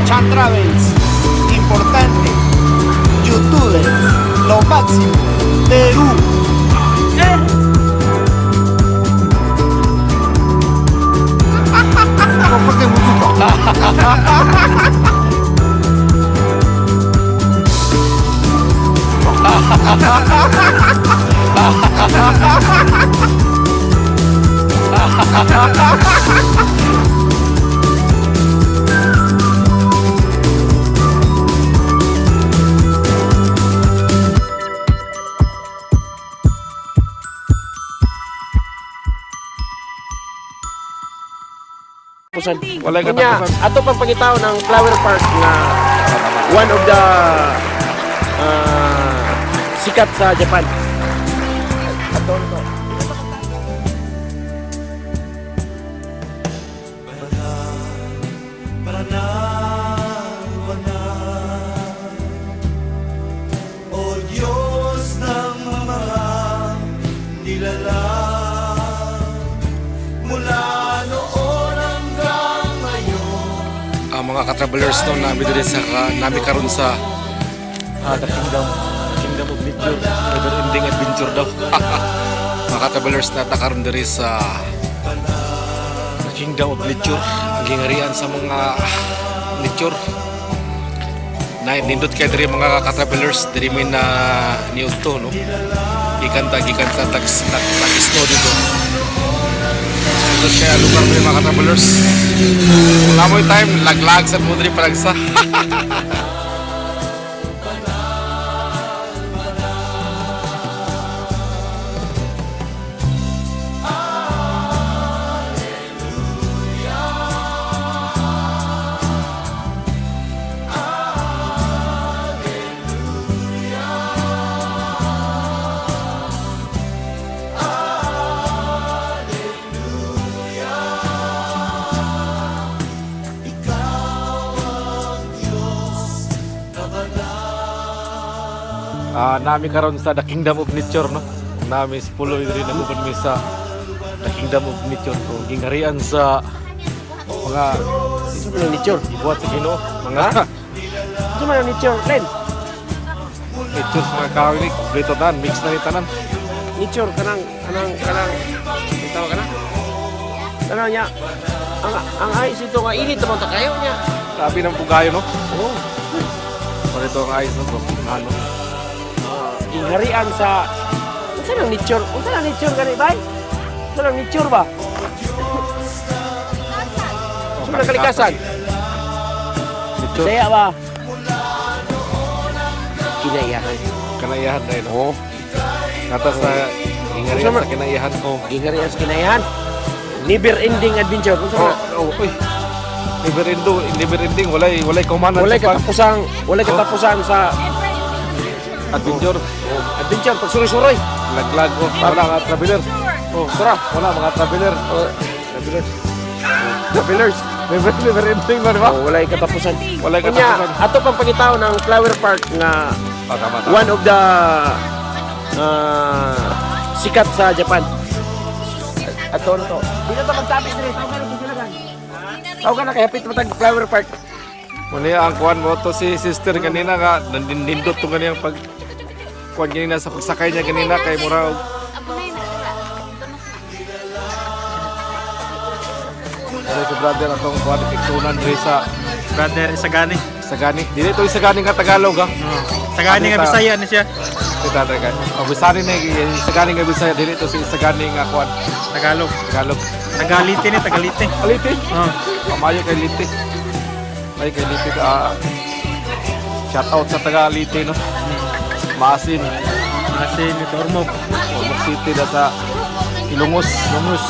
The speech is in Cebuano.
Chan Travels, importante, youtubers, lo máximo, Perú. Pusan. Walay Unya, katapusan. ato pang pangitaon ang Flower Park nga one of the sikat sa Japan. Ato to. Banal, banal, O Diyos ng mga nilalang, mula noon hanggang ngayon. Ang mga ka-travelers, no, nami diri sa nami karon sa the Kingdom, Kingdom of Nature, never ending adventure daw. Mga ka-travelers, nata karon diri sa the Kingdom of Nature, ang gingarian sa mga nature. Na nindot kay diri, mga ka-travelers, diri mi na niudto, no. Gikan ta gikan sa tags tag, tag snow dito. Nindot kay ang lugar diri, mga ka-travelers. Wala mo yung time, laglag sa mo diri palagsa. Nami karon sa The Kingdom of Nature, no. Nami si Puloy diri, naguban mi sa The Kingdom of Nature, o gingarian sa mga Ito man ang nature. gibuhat sa Ginoo, mga Ito man ang nature, Len. nature sa mga kahoy ni kompleto tan, mix na ni tanan. Nature kanang kanang kanang itaw kana. Kanang niya. Ang ice ito nga init naman ta kayo niya. Sabi ng pugayo, no. Oh. Parito ang ice, no, ano. Gingharian sa unsa nang nature? Unsa nang nature gani bay? Unsa nang nature ba? Unsa nang kalikasan? Nature. Saya ba? Kinaiyahan. Kinaiyahan na no. Oh, Nata sa gingarian Unsa man- sa kinaiyahan ko. gingharian sa kinaiyahan. Never ending adventure. Unsa Oh, man? oh, uy. Never ending, never ending, walay walay kumanan Walay sa pag katapusan, walay katapusan sa adventure. Oh, adventure pagsuroy-suroy. Laglag oh, wala mga traveler. Oh, tara. Wala mga traveler. Oh, travelers. Travelers. Never, never ending na, di ba? Oh, walay katapusan. Walay Unya, katapusan. ato pang pangitaon ang Flower Park nga Ah, tama, tama. one of the sikat sa Japan. Ato na to. Dito ta magtabi diri, tawag ka na kisilagan. Tawag ka na kay hapit matag Flower Park. Muna ang kuan mo to si sister kanina nga nindot to kaniyang pag kuan kanina sa pagsakay niya kanina kay mura og Ano si brother atong kuan iktunan diri sa Brother Isagani. Isagani. Dili to Isagani nga Tagalog ha. Sagani nga Ano ta? Bisaya ni siya. Kita taga. Oh, Bisani na Isagani nga Bisaya, dili to si Isagani nga kuan Tagalog. Tagalog. Tagalite ni Tagalite. Alite. Oh. Pamayo kay Lite. Ay kay Lite ah. Shout out sa taga Lite, no. Maasin. Asin ito Ormoc. Ormoc City na sa Ilongos. Lungus.